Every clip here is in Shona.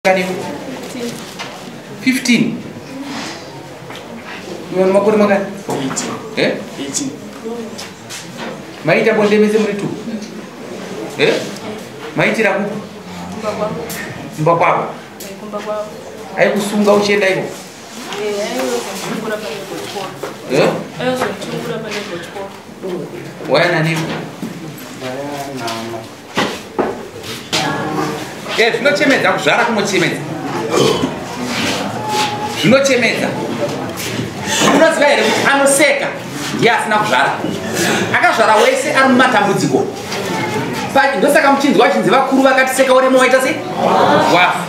15. Iwe makore mangani? 18. Eh? 18. Maita bonde mese muri 2. Eh? Maitira kupi? Kumba kwangu. Kumba kwako. Kumba kwako. Aikusunga uchienda iko? Eh, aiyozonditungura pane gochikoro. Eh? Aiyozonditungura pane gochikoro. Waya nani? Eh, zvinochemedza kuzvara kunochemedza. Zvinochemedza. Unoziva here kuti anoseka ndiye asina kuzvara. Akazvara wese ari mumatambudziko. Ndosaka muchinzwa achinzi vakuru vakati seka urema waita sei? Wafa.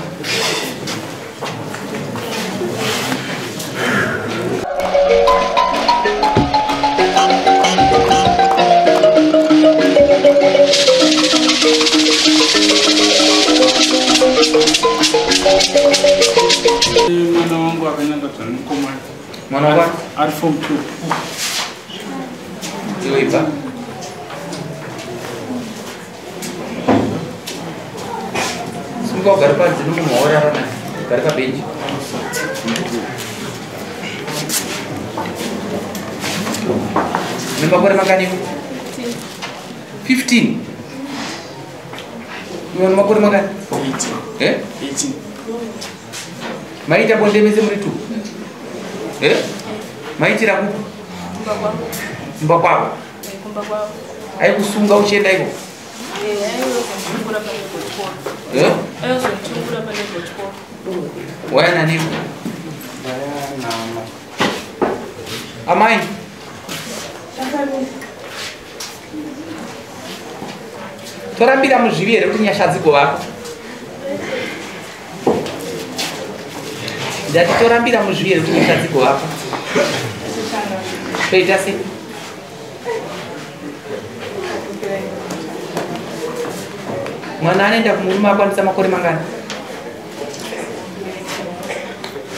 Mwana wangu akanyangadzwa nemukomana. Mwana wako? Ari form 2. Iwe ibva. Simuka ugare panze nomunhu waurara naye. Ugare pabhenji. Une makore mangani? 15. Iwe une makore mangani? 18. Eh? 18. Maita bonde mese muri 2. Eh? Maitira kupi? Kumba kwangu. Kumba kwako. Kumba kwako. Aikusunga uchienda iko? Eh, aiyozonditungura pane gochikoro. Eh? Aiyozonditungura pane gochikoro. Waya nani? Amai. Torambira muzvivi here kuti nyasha dzigovako? Ndati torambira muzvivi here kuti nyasha dzigovako? Toita sei? Mwana anoenda kumurume akwanisa makore mangani?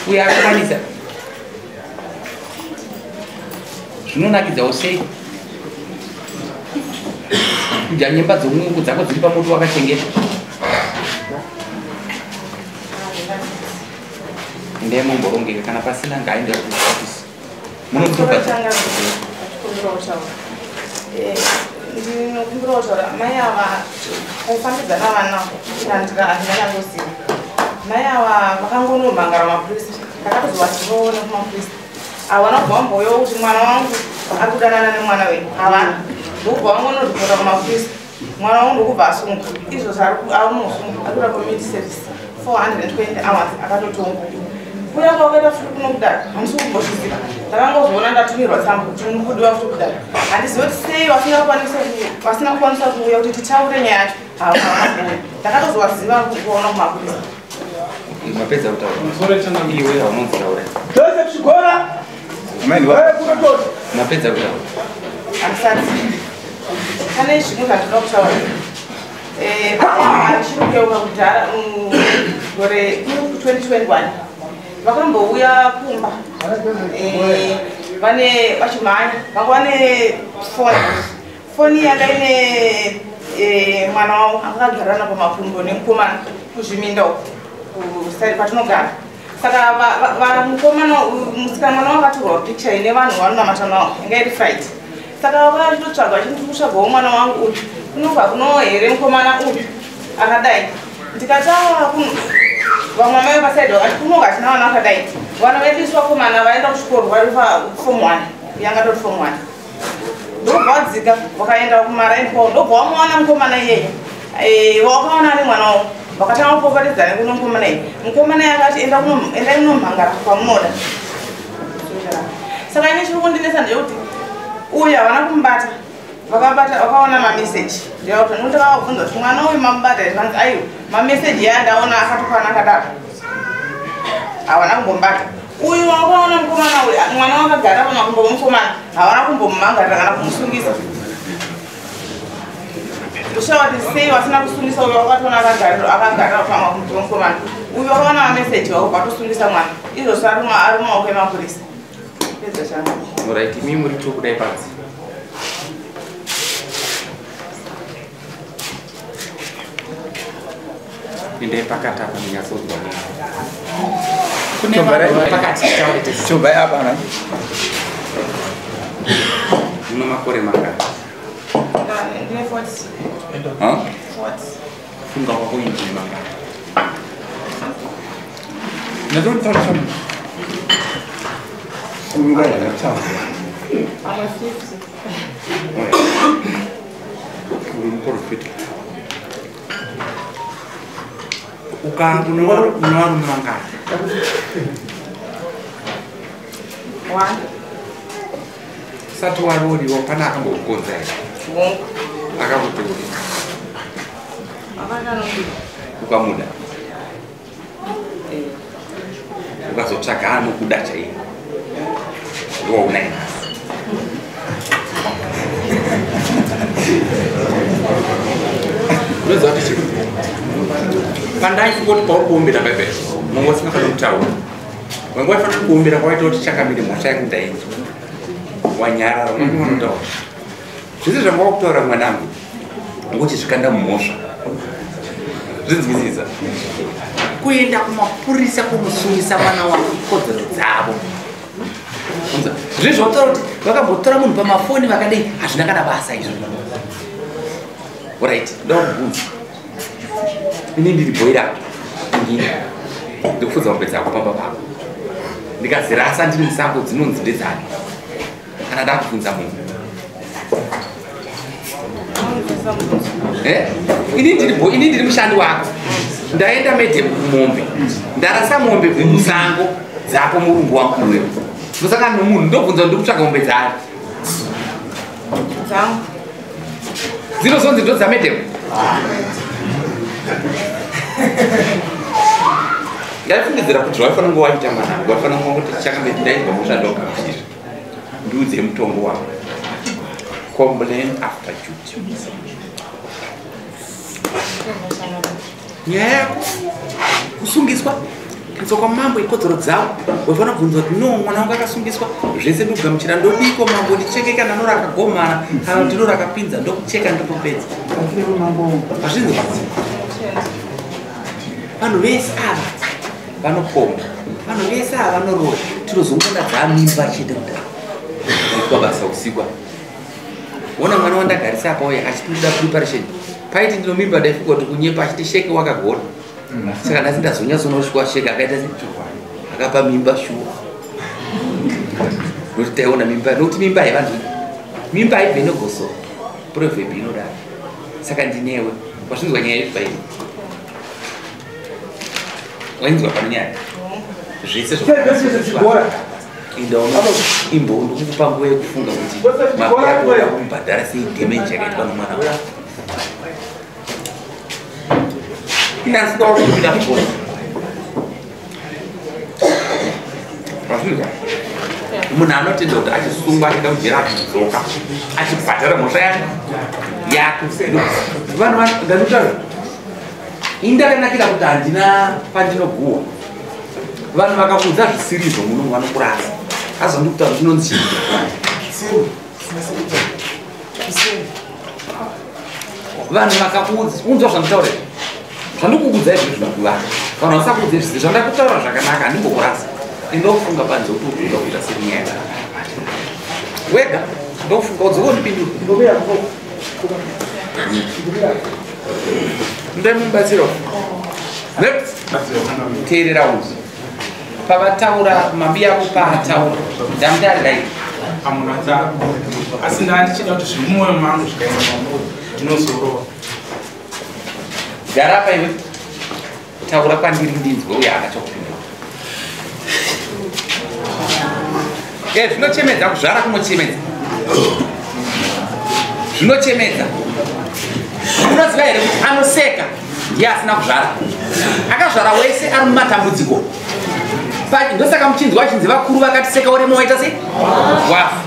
Uye akakwanisa. Zvinonakidzawo sei? Kudya nyemba dzomungu dzako dziri pamoto wakachengeta. Endai mumborongeka kana pasina ngaaende kuofisi. Munomutopa. Ndinokumbira kutaura mai ava taifambidzana vana handinyangoziva. Mai ava vakangonomhangara mapurisa. Ndakatozovazivawo nekumapurisa. Havana kubva vambouyawo kuti mwana wangu ari kudanana nemwana wenyu. Havana. Ndokubva vangonoripota kumapurisa. Mwana wangu ndokubva asungwa. Izvozvo ari muusungwa. Ari kuda community service 420 hours akatotongwa. Kuya kwakaita futi kuno kudaro handisi kumbozviziva. Ndakangozoona ndatumirwa tsamba kuti muri kudiwa futi kudaro. Handizivi kuti sei vasina kukwanisa kuuya kuti titaure nyaya yacho. Havana kuuya. Ndakatozovaziva kuona kumapurisa. Mapedza kutaura. Musoro changamire. Iwe haunonzi taura. Joseph Chigora. Mapedza kutaura. Handisati. Pane zvimwe zvandinoda kutaura. Ndichiri kuyeuka kudhara gore 2021 vakambouya kumba vane vachimhanya vanga vane foni. Foni yanga ine mwana wavo akagarirana pamakumbo nemukomana kuzviminda uko kuside patinogara. Saka mukomana musikana mwana wakatorwa picture ine vanhu vanonamata navo yanga iri Friday. Saka vachitotsvaga vachiti kutsvagawo mwana wangu uyu kunobva kuno here mukomana uyu akadai. Ndikati vamwe mai vasaidi vakati kunonga hatina vana vakadai. Vana vedu isu vakomana vaenda kuchikoro vari paform 1 yanga tori form 1. Ndobva vadzika vakaenda kumaraini kwavo ndobva vamuwana mukomana iyeye. Vakaona ane mwana wavo vakatanga kupopotedzana kuno mukomana iye. Mukomana iye akati endai munomhangara kwamunoda. Saka ine chiri kundinetsa ndechekuti uyu havana kumubata. Vakabata vakaona mameseji. Ndinokuti vakabvunza kuti mwana uyu mamubata here? Vanzi aiwa mameseji aya ndaona akatokwana akadaro. Havana kumbombata. Uyu wakaona mukomana uyu mwana wakagara pamakumbo mukomana havana kumbomumhangarira kana kumusungisa. Kushawa kuti sei vasina kusungisa uyu wakatoona akagara pamakumbo mukomana. Uyu wakaona mameseji wako vatosungisa mwana. Izvozvo ari mumaoko emapurisa. Pedza changu. Alright, imi muri two kudai panze. Endai pakati apa ndinyatsonzwa nemi. Kune vanhu vari pakati titaure tese. Chobva apa na. Muno makore mangani? Ndine 40. Huh? 40. Funga kwako indine mangani? I'm a 50. Uri muprofita. Une varume vangani? One. Usati waroriwa pana akambokukonza here? Hongu. Akakuteuri Akakanondida. ukamuda, ukazotsvaga anokuda chaiye, ndowaunaye nhasi. Unoziva kuti chii? Pandaifunga kuti pauri kuombera bhaibheri mumwe usingafaniri kutaura, wanga waifanira kuombera kwawaita kuti chakamire mhosva yangu ndainzwa, wanyarara, unongonotaura zvese zvanga wakutaura mwanangu, ngochizvikanda mumhosva. Zvinzwisisa? Kuenda kumapurisa kunosungisa mwana wako ikodzero dzavo. Zvinhu zvautaura kuti vakambotora munhu pamafoni vakadei, hazvina kana basa izvo. Alright, ndakubvunza, ini ndiri bhoi rako, inini ndikufudza mombe dzako pamba pako, ndikazirasa ndiri musango, dzinonzi ndedzani? Kana ndakubvunza munhu. Unonzwisa mubvunzo. Eh? Ini ndiri bhoi, ini ndiri mushandi wako, ndaenda medhemu kumombe, ndarasa mombe musango dzako, murungu wangu uyo, ndosangana nomunhu, ndobvunza, ndikutsvaga mombe dzari? Dzangu. Dzinozonzi ndodzamedhemu? Ndaifungidzira kuti zvawaifanira kunge waita mwanangu, waifanira kunge kuti chakambe ndainzwa mhosva, ndogamuchira, ndiudze mutongo wangu. Complain after duty. Nyaya yako kusungiswa kuiswa kwamambo ikodzero dzavo. Waifanira kubvunzwa kuti no, mwana wangu akasungiswa, zvese ndokugamuchira, ndodiko mambo? Ndicheke kana noro akagomara kana kuti noro akapinza, ndokucheka, ndotopedza. Hazvinzwa? Vanhu vese ava vanopomba, vanhu vese ava vanoroya, tinozongoona dzamimba chete kudai aitwa basa usikwa. Ona mwana wandagarisa apa uya achitoda preparation, paiti ndinomimba, ndaifunga kuti kunyepa, achiti sheke wakagona. Saka nhasi ndazonyatsoona kusvika sheke akaita se akapa mimba shuwa, nokuti taiona mimba, nokuti mimba haivanzi mimba haibve negosoro, proverb inodaro. Saka ndinewe, wazvinzwa nyaya yezvibhairi, wainzwa pano nyaya zvese. Inda imbo ndikukupa nguva yekufunga kuti mabvi ako oda kumubhadhara sei damage yakaitwa nomwana wako. Inasida kupinda mugoni, wazvinzwa? Munhu anotenda kuti achisungwa, achienda kujera, achidzoka achibhadhara mhosva yake yake. Vanhu ndandikutaura, ini ndakanakira kuti handina pandinoguwa. Vanhu vakakuudza zvisirizvo muno vanokurasa. Azondikutaura chinonzi chii? Vanhu vakakuudza, unzwa zvanditaura izvi, zvandikukuudza izvi zvinokuvaka. Vanhu vasakuudza izvi zvandakutaura zvakanaka, handimbokurasa. Indofunga panze kuti uri kuda kuita senyaya wega, ndofunga udzoka undipindura. Ndaimubatsira. Teerera unzi pavataura mabi ako, paataura ndamutarirai. Amunhu asi ndaa ndichida kuti zviri mumwoyo mangu zvikaisa pamuri, ndinozorora. Gara apa iwe, taura kwandiri ndinzwe. Uye haana chokupindura. Zvinochemedza, kuzvara kunochemedza, zvinochemedza. Unoziva here kuti anoseka ndiye asina kuzvara? Akazvara wese ari mumatambudziko. Ndosaka muchinzwa achinzi vakuru vakati seka urema waita sei wafa.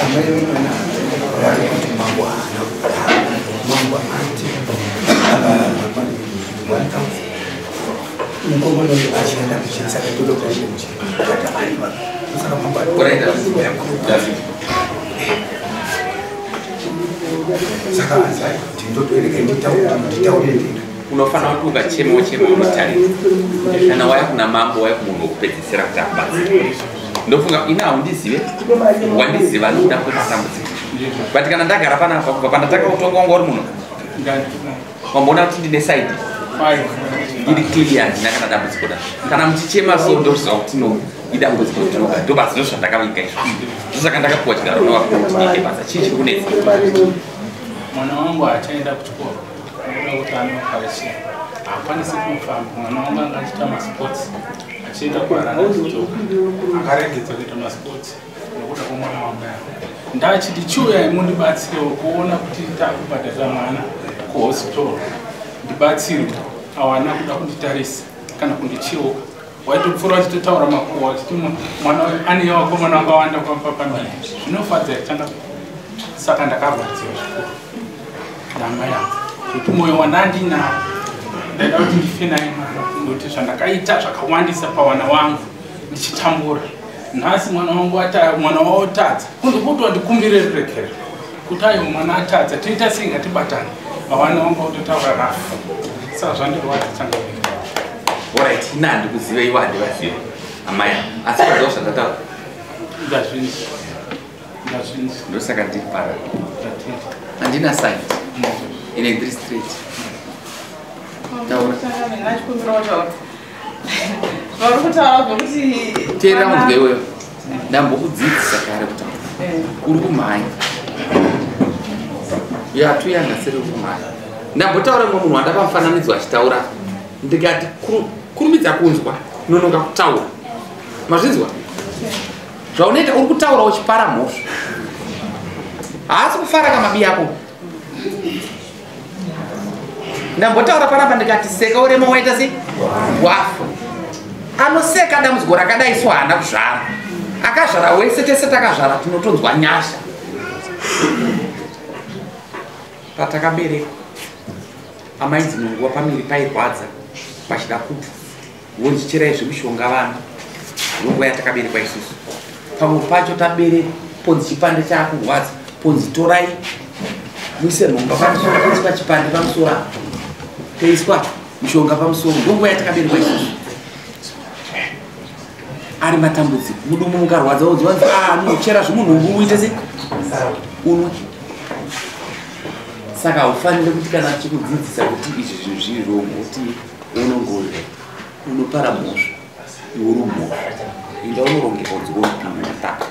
Amai vemwana vari kuti mambo haana kudaro, mambo ati Mukomana uyu achienda kuchiri saka ndoda kuti aende kuchiri. Akati aiwa. Saka mangwana. Saka azai ndindotoereka nditaure ndega. Unofanira kuti ukachema uchema unotarisa. Kana waya kuna mambo waya kumunhu wekupedzisira kuti akubatsire. Ndofunga ini haundizive, wandiziva nokuda kwematambudziko. But kana ndagara panapa kubva pandatanga kutonga wanga uri munhu. Wamboona kuti ndine side. Ndiri clear handina kana dambudziko da. Kana muchichema so ndoziva kuti no idambudziko ndinoga ndobasa ndozvandakaviga izvo. Ndosaka ndakapuwa chigaro nevakuru kuti ndiite basa. Chii chiri kunetsa? Mwana wangu achaenda kuchikoro. Anoda kuti anoparetion. Haakwanisi kufamba. Mwana wangu anga achiita masports. Achienda kuharare achidzoka. Akaregedza kuita masports nokuda kwemwana wangu aya. Ndachiti chiuyai mundibatsirewo kuona kuti takubhadharira mwana kuhospital. Ndibatsirwe. Hawana kuda kunditarisa kana kundicheuka. Waitopfuura vachitotaura makuhwa vachiti mwana uyu ane vakomana vakawanda pamhiri. Zvinofadza changa saka ndakarwadziwa zvikuru namai angu. Kuti mwoyo wandandinawo ndaida kuti ndife naye mwana nokuti zvandakaita zvakawandisa pawana wangu ndichitambura. Nhasi mwana wangu mwana wavo tadza kunze kuti wandikumbire ruregerero kuti aiwa mwana atadza toita sei ngatibatane. Hawana wangu autotaura rafu. Saka zvandirwadza changamire. Alright, ina handikuziva ivo handivaziva amai asi vaziva zvandataura. Ndazvinzwa. Ndazvinzwa. Ndosaka ndiri para. Handina side. Ine ndiri straight. Taura. Vari kutaura zvekuti teerera munzwe iweyo. Ndambokudzidzisa kare kutaura. Uri kumhanya. Yatuyanga seri uri kumhanya. Ndambotaura mumwe munhu wandapa mufananidzo achitaura. Ndikati kurumidza kunzwa nonoka kutaura. Mazvinzwa? Zvaunoita uri kutaura uchipara mhosva. Haasi kufara kamabi ako. Ndambotaura panapa ndikati seka urema waita sei? Wafa. Anoseka dambudziko rakadai so haana kuzvara. Akazvara wese tese takazvara tinotonzwa nyasha. Patakaberekwa amai dzimwe nguva pamiri pairwadza pachida kubva vonzicherai zvemishonga vana nguva yatakaberekwa isusu. Pamwe pacho taberekwa ponzi chipande chaakurwadza ponzi torai muise nhomba pamusoro poiswa chipande pamusoro apa toiswa mishonga pamusoro ndonguva yatakaberekwa isusu. Ari matambudziko mudumu mukarwadza wonzi wanzi nochera zvemunhumbu uite sei unwe. Saka haufaniri kuti kana tichikudzidzisa kuti izvi zvinhu zviri wrong kuti unongove unopara mhosva iwe uri mhosva. Inda unorongeka kunzi wonopinda taka.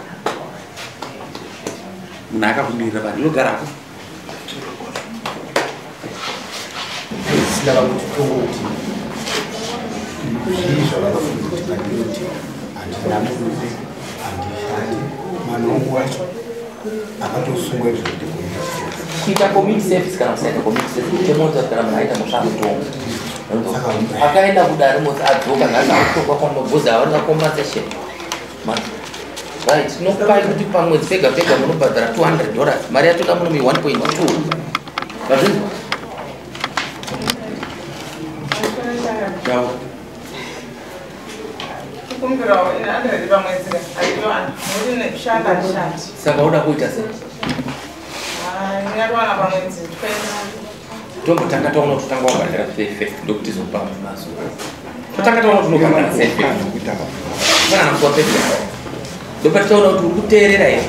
Munhu akakumirira vanhu inogarako. Sina kuti tongoti zvii zvavakafunga kuti pandiri kuti handina murume handishandi mwana wangu wacho akatosungwa izvo kuti kuita community service kana kusaita community service mutemo unoti kana munhu aita mhosva anotonga. Akaenda kudare motsi adzoka nhasi akutongwa kwamabhozi hawana compensation. Right, tinokupai kuti pamwedzi pega pega munobhadhara $200. Mari yatoda muno 1.2. Vazvinzwa? Taura. Kukumbirawo ine 100 pamwedzi haitowana nokuti nekushanda handishandi. Saka uda kuita sei? Ndingatowana pamwedzi 20. Tombotanga taona kuti tanga wabhadhara fefe ndokuti zopa mazuva. Totanga taona kuti unobhadhara fefe. Kana musi wa fefe. Ndopatichaona kuti uri kuteerera here.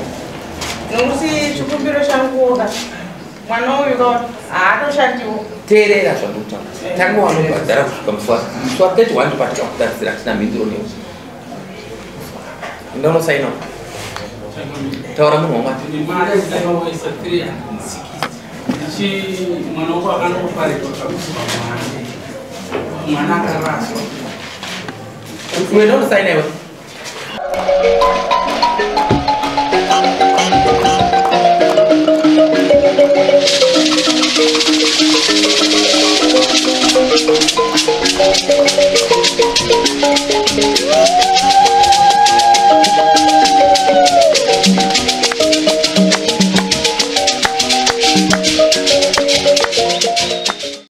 Nokuti chikumbiro changu mwana uyu haatoshandiwo. Teerera zvandikutaura. Tanga wanobhadhara kusvika musi wa 31 ndopatikakutarisira hatina mhinduro newe. Enda unosaina. Taura munhu wamwari. Mari ndakawaisa 360. Ndichi mwana wako akanoparekwa kakusuka mwana. Mwana akaraswa. Uenda unosaina iwe. Thank you.